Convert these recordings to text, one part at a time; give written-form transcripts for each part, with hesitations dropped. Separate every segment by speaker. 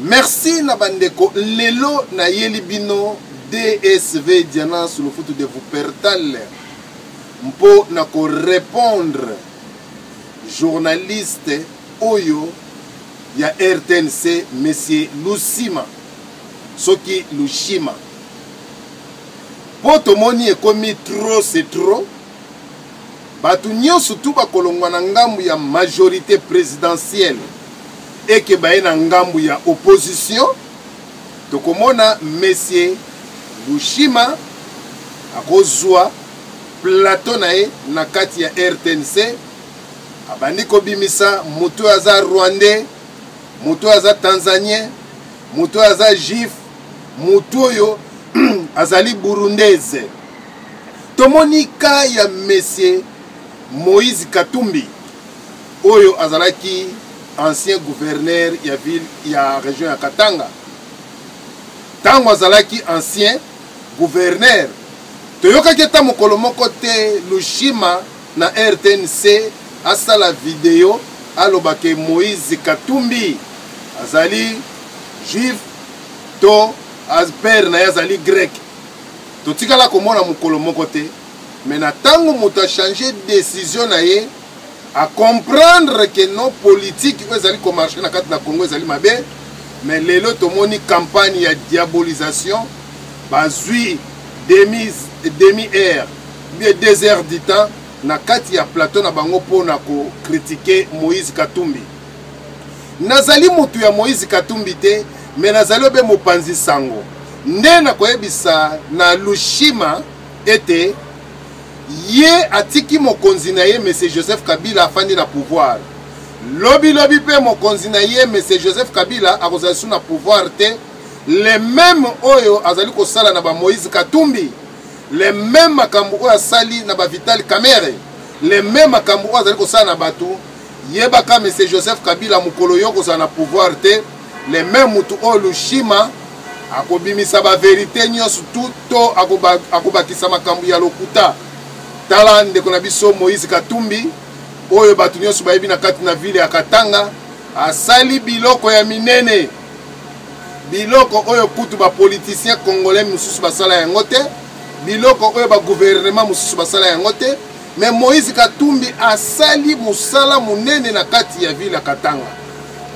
Speaker 1: Merci na bandeko, lelo nayeli bino DSV Diana Sulufutu de Wuppertal mpo na ko répondre journaliste oyo ya RTNC monsieur Lusima soki Lushima mpo tomoni ekomi trop c'est trop. Bato nyonso tu bakolongwa na ngambo ya majorite presidentielle eke baye na ngambo ya opposition. Tokomona monsieur Lushima akozwa plateau na ye na kati ya RTNC, abandi kobimisa moto oyo aza rwandais, moto oyo aza tanzanien, moto oyo aza juif, moto oyo azali burundaise. Tomoni ka ya monsieur Moïse Katumbi oyo azalaki ancien gouverneur ya ville ya region ya Katanga. Ntango azalaki ancien gouverneur, toyokaki ata mokolo moko te Lushima na RTNC asala video aloba ke Moïse Katumbi azali juif to père na ye azali grec. Totikala komona mokolo moko te. Mais na tango moto a changer decision na ye, a comprendre que non, politique oyo ezali ko marcher na kati na Congo ezali mabe. Mais lelo tomoni campagne ya diabolisation, bazwi demi, demi heure bien 2 heures du temps na kati ya plateau na bango mpo na ko critiquer Moïse Katumbi. Nazali mutu ya Moïse Katumbi te, mais nazali obe mopanzi sango. Nde nakoyebisa na Lushima ete ye atiki mokonzi na ye Monsieur Joseph Kabila afandi na pouvoir. Lobi lobi mpe mokonzi na ye Monsieur Joseph Kabila akozala lisusu na pouvoir te. Le même oyo azali kosala na ba Moïse Katumbi, le même makambo oyo asali na ba Vital Kamerhe, le même makambo oyo azali kosala na bato. Yebaka Monsieur Joseph Kabila mokolo yo kozala na pouvoir te, le même mutu oyo Lushima akobimisa ba verite nyonso tout to akobakisa makambo ya lokuta. Tala ndeko na biso Moïse Katumbi oyo bato nyonso bayebi na kati na ville ya Katanga, asali biloko ya minene, biloko oyo kutu ba politiciens congolais mosusu basala yango te, biloko oyo ba gouvernement mosusu basala yango te. Mais Moïse Katumbi asali mosala monene na kati ya ville ya Katanga.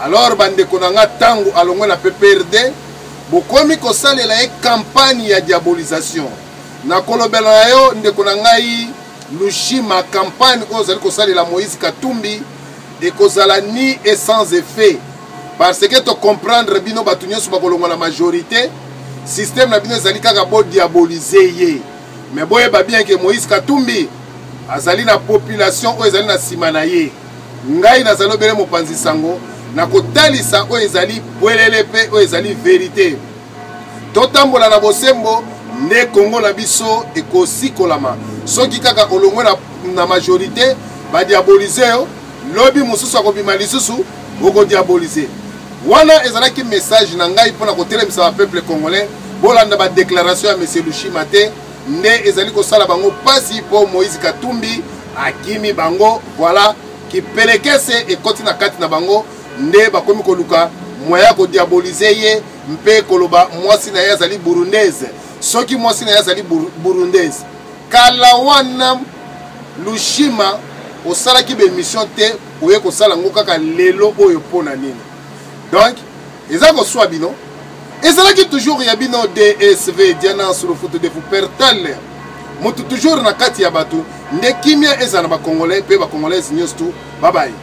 Speaker 1: Alors bandeko na nga, tango alongwe na PPRD, bokomi kosalela ye campagne ya diabolisation. Nakolobela na yo ndeko na ngai Lushima, campagne oyo ozali kosalela Moïse Katumbi ekozala ni et sans effet, parce que to comprendre bino bato nyonso bakolongwa na majorité, système na bino ezali kaka bo diaboliser ye. Mais boyeba bien que Moïse Katumbi azali na population oyo ezali na nsima na ye. Ngai nazali obele mopanzi sango na kotalisa oyo ezali pwelele mpe oyo ezali verite. Totambola na bosembo nde Congo na biso ekosikolama. Soki kaka olongwe na majorité, badiabolize yo, lobi mosusu akobima lisusu okodiabolize. Wana ezalaki message na ngai mpona kotelemisa ba peuple congolais. Bolanda ba déclaration ya monsieur Lushima te, nde ezali kosala bango pasi mpo Moïse Katumbi akimi bango. Voilà kipelekese ekoti na kati na bango, nde bakomi koluka moyen ya kodiabolize ye mpe koloba mwasi na ye azali burundaise. Soki mwasi na ye azali burundaise, kala wana Lushima osalaki ba émission te, oye kosala yango kaka lelo oyo mpo na nini? Donc eza koswa bino, ezalaki toujours ya bino DSV Diana Sulufutu de Wuppertal, motu toujours na kati ya bato nde kimia ezala na ba Congolais mpe ba Congolaises nyonso tu. Bye bye.